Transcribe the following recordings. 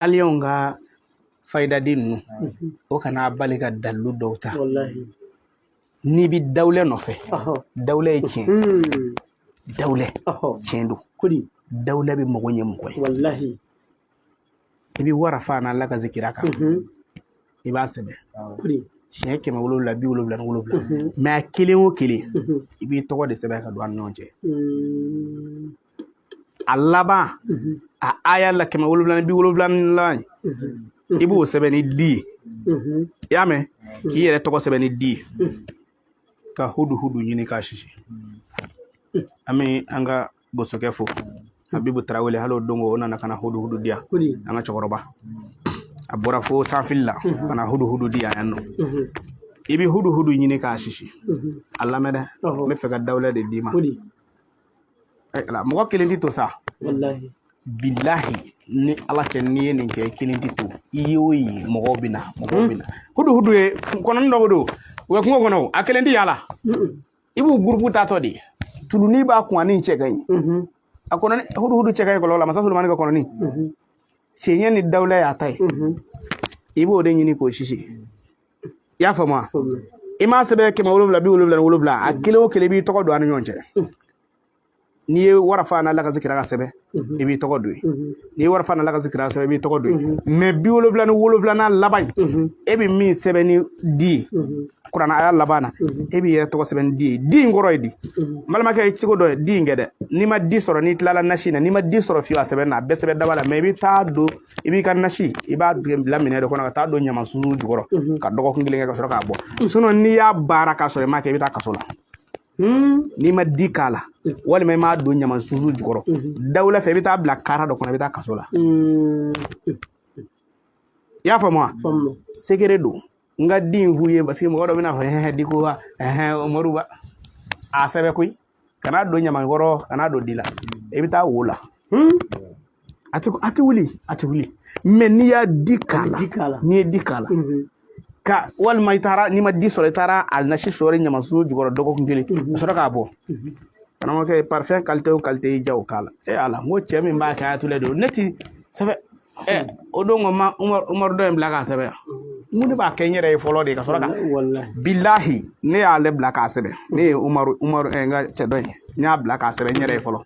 Maliyɛnw ka fayidadi ninnu, o kana bali ka dalilu dɔw ta. N'i bɛ dawulɛ nɔfɛ, dawulɛ ye tiɲɛ, dawulɛ tiɲɛ don, dawulɛ bɛ mago ɲɛ mɔgɔ ye. Walahi. I bɛ warafana laka zikiraka, i b'a sɛbɛn siɲɛ 777, mais a kelen o kelen, i b'i tɔgɔ de sɛbɛn ka don an ni ɲɔgɔn cɛ. A laban, a aya la 770 laban, i b'o sɛbɛn ni di ye. I y'a mɛn? K'i yɛrɛ tɔgɔ sɛbɛn ni di ye, ka hudu hudu ɲini k'a sisi. An bɛ an ka bosokɛ fo, Habibu Tarawele. Hali o don o nana ka na hudu hudu di yan. An ka cɛkɔrɔba, a bɔra fo sanfili la ka na hudu hudu di yan nɔ. I bɛ hudu hudu ɲini k'a sisi. A lamɛn dɛ, n bɛ fɛ ka dawulɛ de d'i ma. Mɔgɔ kelen tɛ to sa, bilahi, ni Ala cɛ, n'i ye nin kɛ, i kelen tɛ to. I ye o ye, mɔgɔw bɛ na, mɔgɔw bɛ na. Hudu hudu ye kɔnɔni dɔ don, u bɛ kungo kɔnɔ, a kelen tɛ yaala. I b'u gurupu taatɔ de, tuluni b'a kun ani cɛ ka ɲi. A kɔnɔni hudu hudu cɛ ka ɲi kɔlɔn la. Masa Solomani ka kɔnɔni cɛɲɛ ni dawula y'a ta ye. I b'o de ɲini k'o sisi. I y'a faamu wa? I m'a sɛbɛn 777, a kelen o kelen, i b'i tɔgɔ don a ni ɲɔgɔn cɛ. N'i ye warafana laka zikiraka sɛbɛn, i b'i tɔgɔ don yen. N'i ye warafana laka zikiraka sɛbɛn, i b'i tɔgɔ don yen. Mais 77nan laban in, e bɛ min sɛbɛn ni di ye, kuranɛ aya laban na, e b'i yɛrɛ tɔgɔ sɛbɛn ni di ye. Di in kɔrɔ ye di? N balimakɛ, ye cogo dɔ ye di in kɛ dɛ. N'i ma di sɔrɔ, n'i tilala nasi na, n'i ma di sɔrɔ fiyewu a sɛbɛn na, a bɛɛ sɛbɛn daba la. Mais i bɛ taa don, i b'i ka nasi, i b'a bila minɛn dɔ kɔnɔ ka taa don ɲama sunsun jukɔrɔ ka dɔgɔkun kelen kɛ ka sɔrɔ k'a bɔ. Sinon, n'i y'a baara k'a sɔrɔ i m'a kɛ, i bɛ taa kaso la. N'i ma di k'a la, walima i m'a don ɲama sunsun jukɔrɔ dawula fɛ, i bɛ taa bila kara dɔ kɔnɔ, i bɛ taa kaso la. I y'a faamu wa? Secret don. N ka di in f'u ye parce que mɔgɔ dɔ bɛna fɔ hɛhɛ di ko wa ɛhɛn Umaru ba a sɛbɛn koyi. Kana don ɲama kɔrɔ, kana don di la, i bɛ taa wo la. A tɛ wuli, a tɛ wuli. Mais n'i y'a di k'a la, n'i ye di k'a la ka, walima i taara, n'i ma di sɔrɔ, i taara a nasi sɔɔri ɲamasunsun jukɔrɔ dɔgɔkun kelen ka sɔrɔ k'a bɔ. Karamɔgɔkɛ, parfum qualité o qualité y'i diya, o k'a la. E Ala, n ko cɛ min b'a kɛ ayatollah don, ne ti sɛbɛn. Ɛ, o don ko ma Umaru dɔ in bila k'a sɛbɛn. N ko ne b'a kɛ n yɛrɛ ye fɔlɔ de ka sɔrɔ ka, bilahi, ne y'ale bila k'a sɛbɛn. Ne ye Umaru, Umaru, n ka cɛ dɔ in, n y'a bila k'a sɛbɛn n yɛrɛ ye fɔlɔ.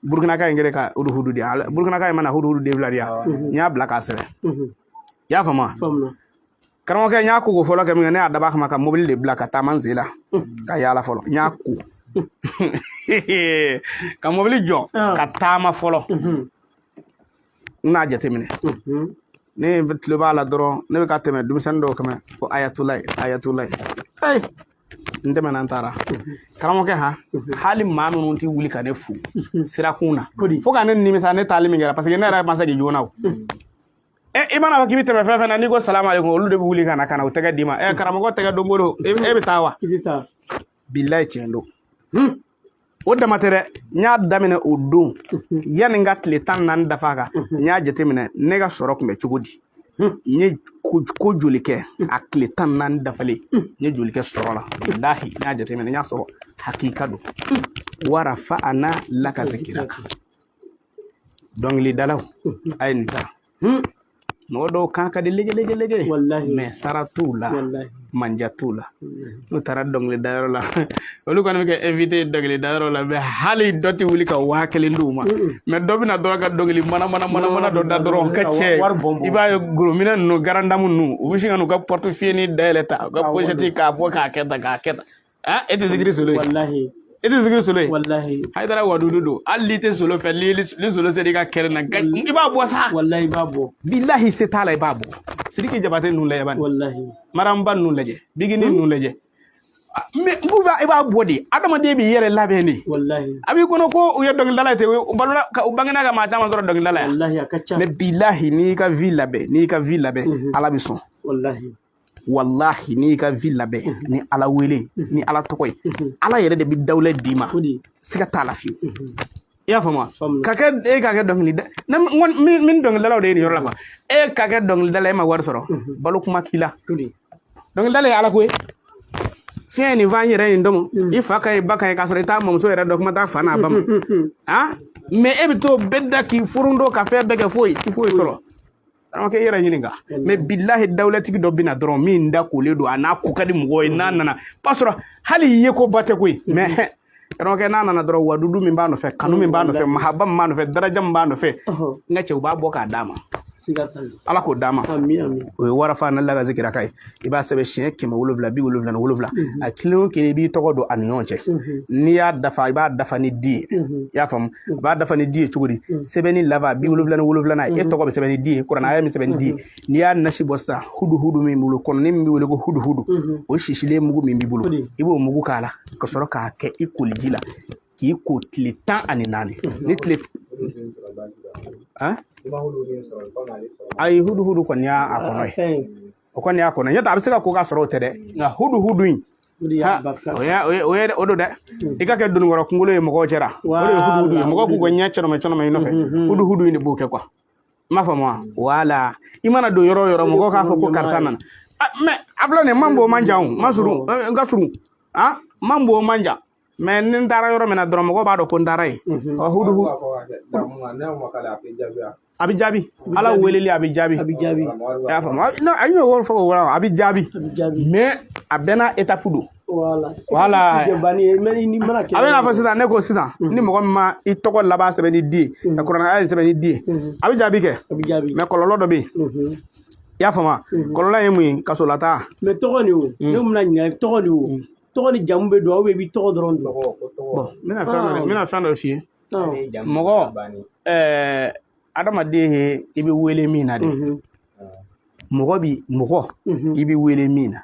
Burukinaka in kɛlen ka hudu di, Burukinaka in mana hudu den fila di yan, n y'a bila k'a sɛbɛn. I y'a faamu wa? Karamɔgɔkɛ, n y'a ko ko fɔlɔ kɛ min kɛ, ne y'a dab'a kama ka mobili de bila ka taama n sen la ka yaala fɔlɔ. N y'a ko ka mobili jɔ ka taama fɔlɔ. N n'a jateminɛ, ne tulo b'a la dɔrɔn, ne bɛ ka tɛmɛ, denmisɛnnin dɔw kɛmɛ ko ayatolayi, ayatolayi. Ee, n tɛmɛna, n taara. Karamɔgɔkɛ, han, hali maa minnu tɛ wuli ka ne fo sirakun na, fo ka ne nimisa ne taali min kɛra, parce que ne yɛrɛ ma se k'i joona o. E, i mana fɔ k'i bɛ tɛmɛ fɛn fɛn na, n'i ko salamu aleykum, olu de bɛ wuli ka na u tɛgɛ d'i ma. Ɛ, karamɔgɔ tɛgɛ don bolo, e bɛ taa wa? Bilayi, tiɲɛ don. O dama tɛ dɛ, n y'a daminɛ o don, yanni n ka tile 14 dafa kan, n y'a jateminɛ ne ka sɔrɔ tun bɛ cogo di, n ye ko joli kɛ a tile 14 dafalen, n ye joli kɛ sɔrɔ la. Bilahi, n y'a jateminɛ, n y'a sɔrɔ hakika don. Warafa'ana laka zikiraka. Dɔnkilidalaw, a ye nin ta. Mɔgɔ dɔw kan ka di lege lege lege, mais sara t'u la, manja t'u la. N'u taara dɔnkilidayɔrɔ la, olu kɔni bɛ kɛ invité dɔnkilidayɔrɔ la, mais hali dɔ tɛ wuli ka 1000 d'u ma. Mais dɔ bɛna dɔrɔn ka dɔnkili mana mana mana mana dɔ da dɔrɔn ka cɛ, i b'a ye gorominɛ ninnu, garandamu ninnu, u bɛ sin ka n'u ka portefeuille ni dayɛlɛ ta, u ka pochette k'a bɔ k'a kɛ tan, k'a kɛ tan. Ah, e tɛ zikiri solo ye? Wallahi. E tɛ zikiri solo ye? Wallahi. Hayidara wadudu don. Hali n'i tɛ solo fɛ, ni solo sera i ka kɛnɛ na, i b'a bɔ sa. Wallahi, i b'a bɔ. Bilahi, se t'a la, i b'a bɔ. Sidiki Jabate ninnu lajɛ bani. Wallahi. Maramba ninnu lajɛ, Bigini ninnu lajɛ. Mais n ko i b'a bɔ de. Adamaden b'i yɛrɛ labɛn de. Wallahi. A b'i kɔnɔ ko u ye dɔnkilidala ye ten, u balola, u bangena ka maa caman sɔrɔ dɔnkilidala yan. Wallahi, a ka ca. Mais bilahi, n'i y'i ka vie labɛn, n'i y'i ka vie labɛn, Ala bɛ sɔn. Wallahi. Wallahi, n'i y'i ka vie labɛn ni Ala wele, ni Ala tɔgɔ ye, Ala yɛrɛ de bɛ dawulɛ d'i ma, siga t'a la fiyewu. I y'a faamu wa? Ka kɛ e ka kɛ dɔnkilida ne min dɔnkilidalaw de ye nin yɔrɔ la quoi. E ka kɛ dɔnkilidala, e ma wari sɔrɔ, balo kuma k'i la. Dɔnkilidala ye Ala ko ye. Fiɲɛ nin fa n yɛrɛ nin dɔn, i fa ka ɲi, ba ka ɲi, k'a sɔrɔ i t'a mamuso yɛrɛ dɔn, kuma t'a fa n'a ba ma. Ah, mais e bɛ t'o bɛɛ da k'i furundo ka fɛn bɛɛ kɛ, foyi ti foyi sɔrɔ. Karamɔgɔkɛ, i yɛrɛ ɲininka. Mais bilahi, dawulatigi dɔ bɛna dɔrɔn, min da kolen don, a n'a ko ka di mɔgɔw ye, n'a nana, b'a sɔrɔ hali ye ko ba tɛ koyi. Mais karamɔgɔkɛ, n'a nana dɔrɔn, wadudu min b'a nɔfɛ, kanu min b'a nɔfɛ, mahaba min b'a nɔfɛ, daraja min b'a nɔfɛ, n ka cɛ, u b'a bɔ k'a d'a ma. Ala k'o d'a ma. O ye warafa na lagazi kiraka ye. I b'a sɛbɛn siɲɛ 777. A kelen o kelen, i b'i tɔgɔ don a ni ɲɔgɔn cɛ. N'i y'a dafa, i b'a dafa ni di ye. I y'a faamu? I b'a dafa ni di ye cogo di? Sɛbɛnni laban 77nan, e tɔgɔ bɛ sɛbɛn ni di ye, kuranɛ aya min sɛbɛn ni di ye. N'i y'a nasi bɔ sisan, hudu hudu min bolo, kɔnɔni min bɛ wele ko hudu hudu, o sisilen mugu min b'i bolo, i b'o mugu k'a la ka sɔrɔ k'a kɛ i koliji la k'i ko tile 14. Ni tile, ayi, hudu hudu kɔni y'a kɔnɔ ye, o kɔni y'a kɔnɔ ye. N'o tɛ, a bɛ se ka ko k'a sɔrɔ o tɛ dɛ. Nka hudu hudu in, o ye o don dɛ. I ka kɛ donikɔrɔ kunkolo ye mɔgɔw cɛra, o de ye hudu hudu ye. Mɔgɔw k'u ka ɲɛ cɔnɔmɛ cɔnɔmɛ i nɔfɛ, hudu hudu in de b'o kɛ quoi. I m'a faamu wa? Wala i mana don yɔrɔ o yɔrɔ, mɔgɔw k'a fɔ ko karisa nana. Mais a filɛ nin ye, man bon man jan, o ma surun, n ka surun, man bon man jan. Mais ni n taara yɔrɔ min na dɔrɔn, mɔgɔw b'a dɔn ko n taara yen. Ɔ, hudu hudu a bɛ jaabi, Ala weleli a bɛ jaabi. I y'a faamu? Non, a y'o fɔ o a bɛ jaabi, mais a bɛɛ n'a étape don. Voilà, a bɛ n'a fɔ sisan, ne ko sisan, ni mɔgɔ min ma i tɔgɔ laban sɛbɛn ni di ye, ka kuranɛ aya sɛbɛn ni di ye, a bɛ jaabi kɛ, mais kɔlɔlɔ dɔ bɛ yen. I y'a faamu? Kɔlɔlɔ ye mun ye? Kasolata. Mais tɔgɔ nin o, ne bɛna ɲininka, tɔgɔ nin o, tɔgɔ ni jamu bɛ don, aw bɛ i tɔgɔ dɔrɔn don? Bon, n bɛna fɛn dɔ f'i ye. Mɔgɔ, adamaden ye, i bɛ wele min na de, mɔgɔ bi mɔgɔ, i bɛ wele min na.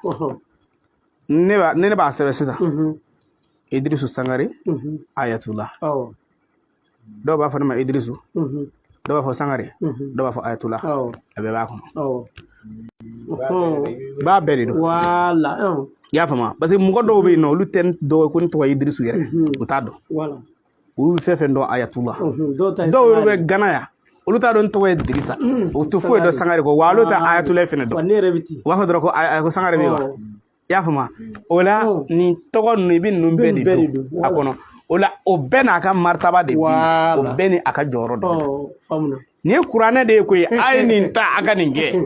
Ne b'a sɛbɛn sisan, Idrisu Sangare Ayatula. Dɔw b'a fɔ ne ma Idrisu, dɔw b'a fɔ Sangare, dɔw b'a fɔ Ayatula, a bɛɛ b'a kɔnɔ. I b'a bɛɛ de dɔn. I y'a faamu? Parce que mɔgɔ dɔw bɛ yen nɔ, olu tɛ dɔw ko ne tɔgɔ ye Idrisu yɛrɛ, u t'a dɔn. Olu bɛ fɛn fɛn dɔn Ayatula. Dɔw yɛrɛ bɛ Gana yan, olu t'a dɔn n tɔgɔ ye Dirisa, o tɛ foyi dɔn Sangare kɔ, wa olu tɛ Ayatula fɛnɛ dɔn. U b'a fɔ dɔrɔn ko Sangare bɛ yen wa. I y'a faamu? O la, nin tɔgɔ ninnu, i bɛ ninnu bɛɛ de don a kɔnɔ. O la, o bɛɛ n'a ka maritaba de bɛ yen, o bɛɛ ni a ka jɔyɔrɔ dɔ. Nin ye kuranɛ de ye koyi. A ye nin ta, a ka nin kɛ.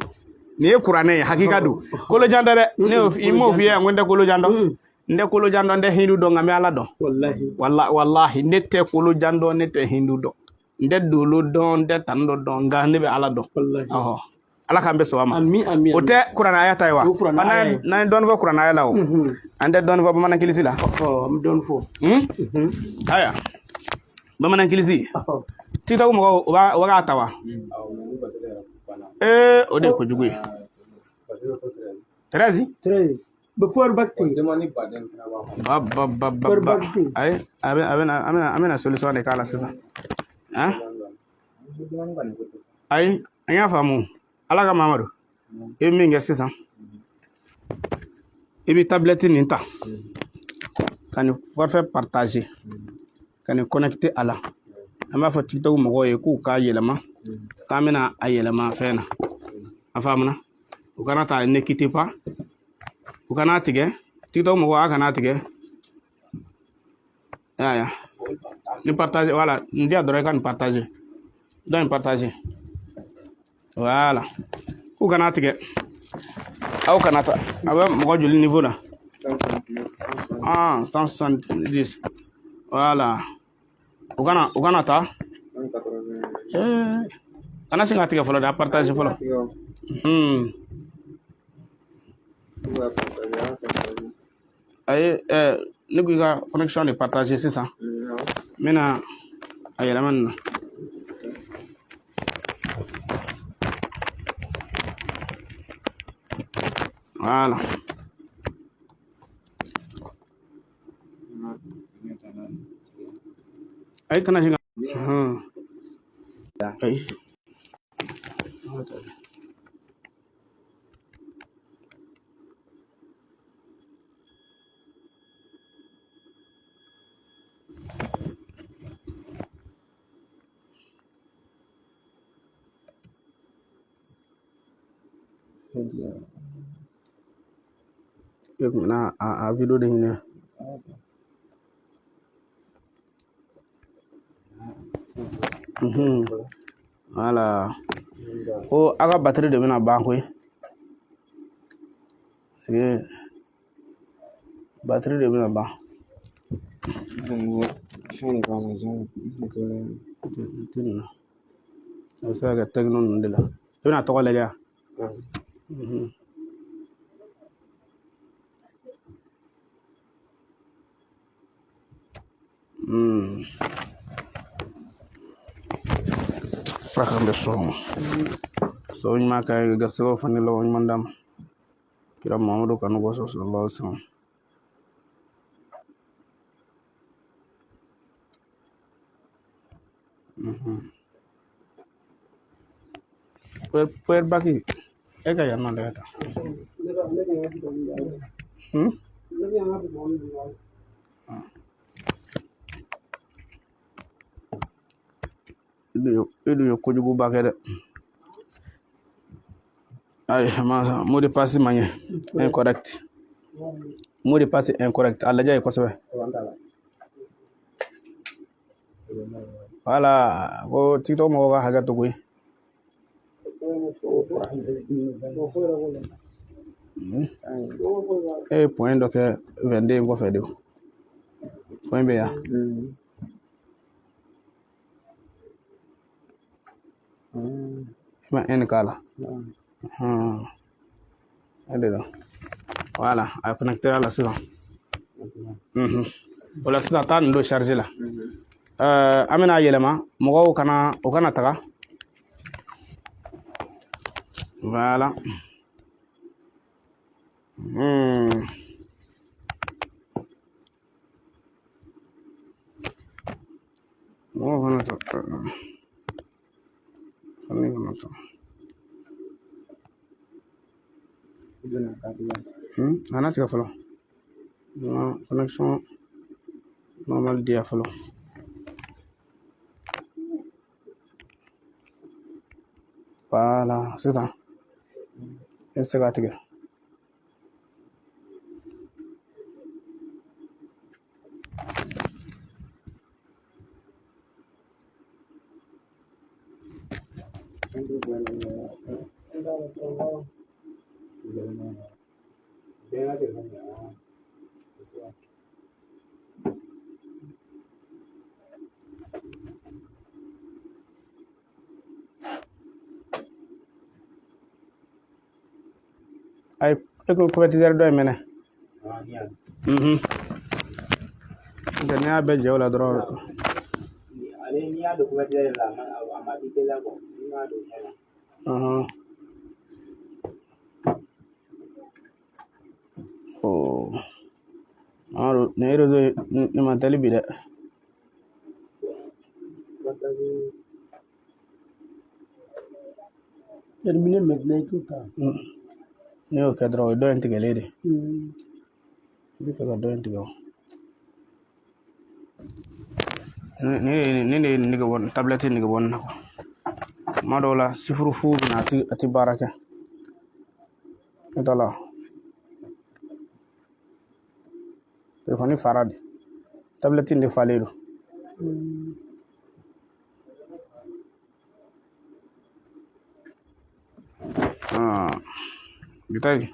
Nin ye kuranɛ ye, hakika don. Kolojan tɛ dɛ. Ne y'o i m'o f'i ye, n ko n tɛ kolojan dɔn, n tɛ kolojan dɔn, n tɛ hindu dɔn, nka n bɛ Ala dɔn. Walahi, ne tɛ kolojan dɔn, ne tɛ hindu dɔn, n tɛ dolo dɔn, n tɛ tanu dɔ dɔn, nka ne bɛ Ala dɔn. Ala k'an bɛ sɔn a ma. O tɛ kuranɛ aya ta ye wa? N'an ye dɔɔnin fɔ kuranɛ aya la o, an tɛ dɔɔnin fɔ bamanan kilisi la. An bɛ dɔɔnin fɔ. Aya, bamanan kilisi, TikTok mɔgɔw, u b'a k'a ta wa? O de ye kojugu ye. 13. Ba ba ba ba ba. Ayi, a bɛ an bɛna solution de k'a la sisan. Ayi, an y'a faamu. Ala ka Mamadu, i bɛ min kɛ sisan, i bɛ tablette nin ta ka nin forfait partager, ka nin connecter a la. An b'a fɔ TikTok mɔgɔw ye k'u k'a yɛlɛma, k'an bɛna a yɛlɛma fɛn na. A faamuna? U kana ta, ne quittez pas, u kana tigɛ. TikTok mɔgɔw, a kana tigɛ. Aya, ni partager, voilà, n diya dɔrɔn, i ka nin partager, dɔ in partager, voilà. K'u kana tigɛ, aw kana ta. A bɛ mɔgɔ joli niveau la? Ah, 170, voilà. U kana ta, kana sin ka tigɛ fɔlɔ dɛ, a partager fɔlɔ. Ayi, ne ko i ka connexion de partager sisan. N bɛna a yɛlɛma nin na. Voilà. Ayi, kana sin ka. Ayi. E kun bɛna a video de ɲini. Voilà. Ko a ka batiri de bɛna ban koyi. Parce que batiri de bɛna ban. Fɛn de b'a la Tɛ nin na. A bɛ se ka kɛ Tecno ninnu de la. I bɛna tɔgɔ lajɛ wa? Ala k'an bɛn sɔn ma. Sababu ɲuman ka ɲi garisɛgɛw fana laban ɲuman d'an ma. Kira Muhamadu kanu kosɔn sallallahu alaihi wasallam. Power bank e ka yan nɔ lajɛ tan. E dun ye kojuguba kɛ dɛ. Ayi, ma mot de passe ma ɲɛ. Incorrect. Mot de passe incorrect. A lajɛ yen kosɛbɛ. Voilà, ko TikTok mɔgɔw ka hakɛ to koyi. E ye point dɔ kɛ 22 in kɔfɛ de o. Point bɛ yan. I ma N k'a la. O de don. Voilà, a connecté la sisan. O la sisan taa nin don charge la. An bɛna yɛlɛma mɔgɔw kana o kana taga. Voilà. Mɔgɔw kana ta. Fani kana ta. A na tigɛ fɔlɔ. Connexion normale di yan fɔlɔ. Voilà, sisan e bɛ se k'a tigɛ. Ayi, e ko convertisseur dɔ in mɛnɛ. Nka n'i y'a bɛɛ jɛ o la dɔrɔn. Ale n'i y'a don convertisseur la a ma di teliya kɔ n'i m'a don fɛn na. Oh. Nin réseau nin man teli bi dɛ. Terminé maintenant i t'o ta. N'i y'o kɛ dɔrɔn o ye dɔ in tigɛlen de. I bɛ fɛ ka dɔ in tigɛ o. Nin de ye nege bɔ tablette nege bɔ nin na kuwa. Kuma dɔw la sifuru fu bɛ na a ti baara kɛ. Ne t'a la. Telefɔni fara de. Tablette in de falen don. Bitaki.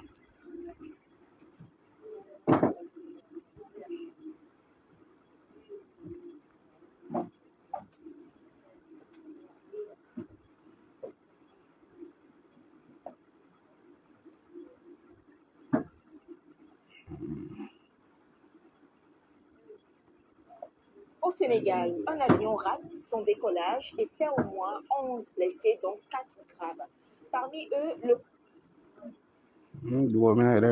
Au Sénégal, un avion rate son décollage et fait au moins 11 blessés, dont 4 graves. Parmi eux, le Dugawu minɛ yɛrɛ.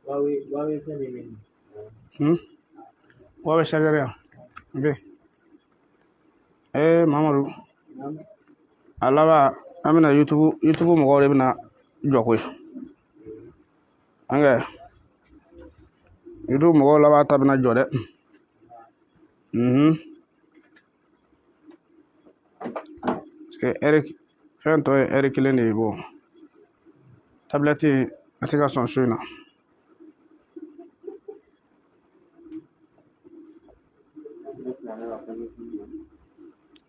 Huawei fɛn min bɛ yen. Huawei chargeur yan. Ok. Mamadu. A laban an bɛna YouTube mɔgɔw de bɛna jɔ koyi. An kɛ YouTube mɔgɔw laban ta bɛna jɔ dɛ. Parce que ɛri fɛn tɔ ye ɛri kelen de ye bɔ. Tablette a tɛ ka sɔn su in na.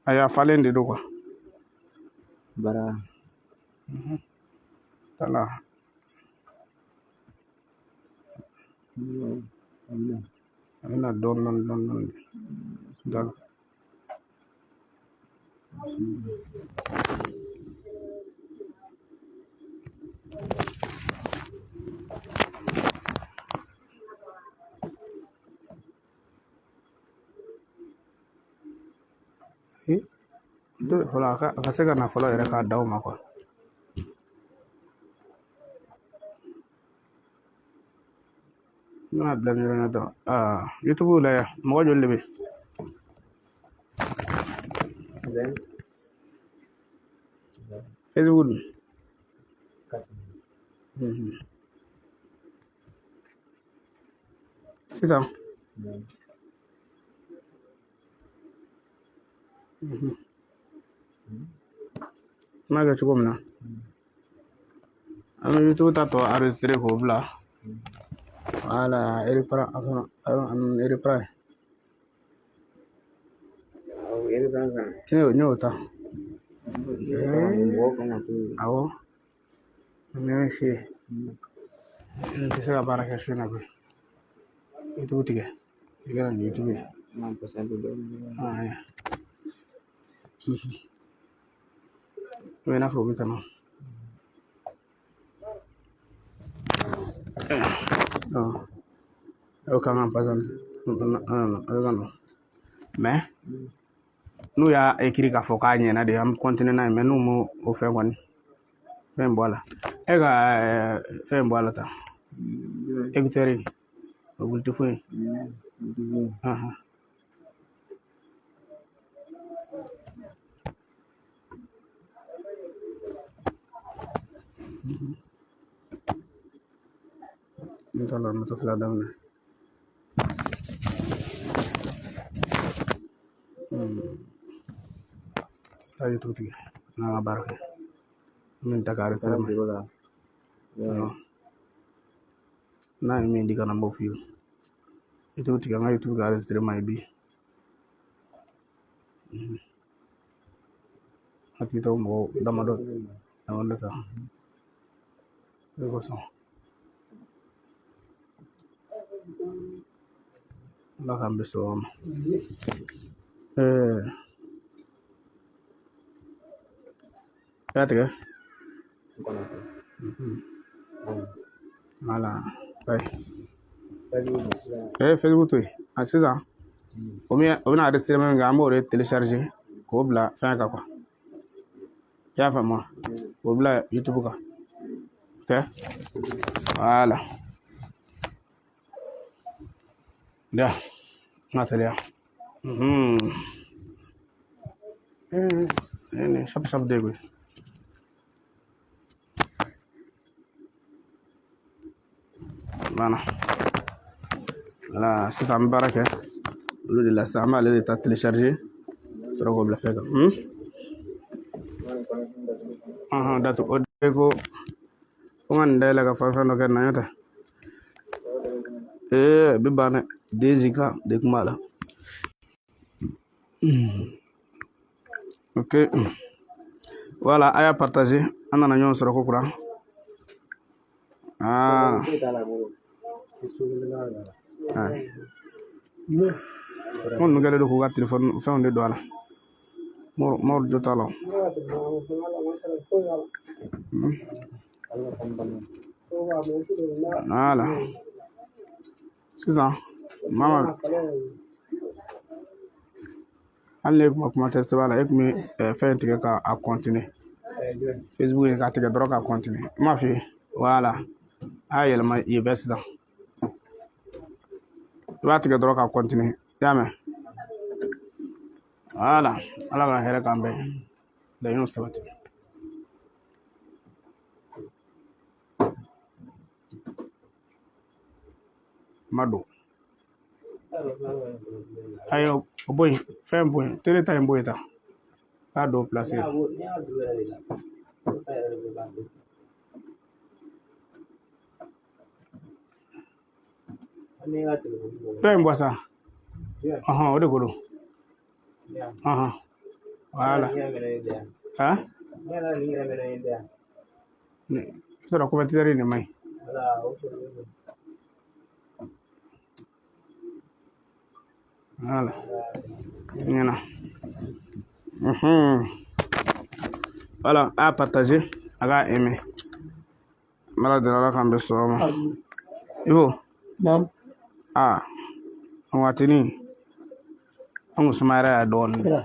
Ayi, a falen de don quoi. Bara. Voilà. A bɛna dɔɔni dɔɔni dɔɔni dɔɔni. D'accord. Fɔlɔ a ka se ka na fɔlɔ yɛrɛ k'a da o ma quoi. N bɛna bila nin yɔrɔ in na dɔrɔn. Aa, YouTube la yan mɔgɔ joli de bɛ yen? Facebook dun? Sisan. N b'a kɛ cogo min na, an bɛ YouTube ta tɔ enregistrer k'o bila. Voilà, reprend, reprend. Ne y'o ta. Awɔ. Ne bɛ se. N tɛ se ka baara kɛ su in na koyi. YouTube tigɛ. I ka na ni YouTube ye. I n'a fɔ u bɛ ka na. O kan ka a bɛ ka na. Mais n'u y'a écrit k'a fɔ k'a ɲɛna de, an bɛ continuer n'a ye. Mais n'u m'o o fɛn kɔni, fɛn bɔ a la. E ka fɛn bɔ a la tan. Écouteur in, o Bluetooth in. N t'a la moto fila daminɛ. Taa YouTube tigɛ n'an ka baara kɛ. N bɛ nin ta k'a enregistrer. N'a ye min di ka na, n b'o f'i ye. YouTube tigɛ, n ka YouTube ka enregistrement ye bi. A tigi tɔgɔ mɔgɔw damadɔ damadɔ ta. O de kosɔn. Ala k'an bɛn sawaba ma. I y'a tigɛ? Voilà. Ayi. Facebook to yen. A sisan, o min o bɛna enregistrement min kɛ, an b'o de télécharger k'o bila fɛn kan quoi. I y'a faamu wa? K'o bila YouTube kan. Tɛ? Voilà. Da. N ka teliya. Nin sap sap de koyi. Banna. Voilà, sisan an bɛ baara kɛ olu de la sisan, an b'ale de ta télécharger sɔrɔ k'o bila fɛn kan. Datugu o de ko ko n ka nin dayɛlɛ ka fɛn dɔ kɛ nin na, ɲɛ tɛ. Ee, bi ban dɛ. 2 giga de kun b'a la. Ok. Voilà, a y'a partager. An nana ɲɔgɔn sɔrɔ ko kura. Ah. Ko ninnu kɛlen don k'u ka telefɔni fɛnw de don a la. Mɔri jo t'a la. Voilà. Sisan, mama, hali ne kuma kuma tɛ sɛbɛn la, e tun bɛ fɛn tigɛ k'a continuer. Facebook ye k'a tigɛ dɔrɔn k'a continuer. N m'a f'i ye. Voilà. A y'a yɛlɛma yen bɛɛ sisan. I b'a tigɛ dɔrɔn k'a continuer. I y'a mɛn? Voilà. Ala ka hɛrɛ k'an bɛɛ. Laɲiniw sabati. Ma don. Ayi, o bɔ yen, fɛn bɔ yen, tele ta in bɔ yen tan. K'a don place la. Dɔ in bɔ sa. Ɔhɔn, o de ko don. Ahan, voilà. Han, sɔrɔ couverture de man ɲi. Voilà, ɲɛna. Voilà, a partager, a k'a aimer. N b'Ala deli, Ala k'an bɛn sɔrɔ ma. Ibo. Naam. Aa, nin waatinin an kun sumayara yan dɔɔnin. Kɛra.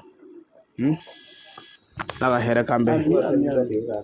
Ala ka hɛrɛ k'an bɛɛ. Amin, amin.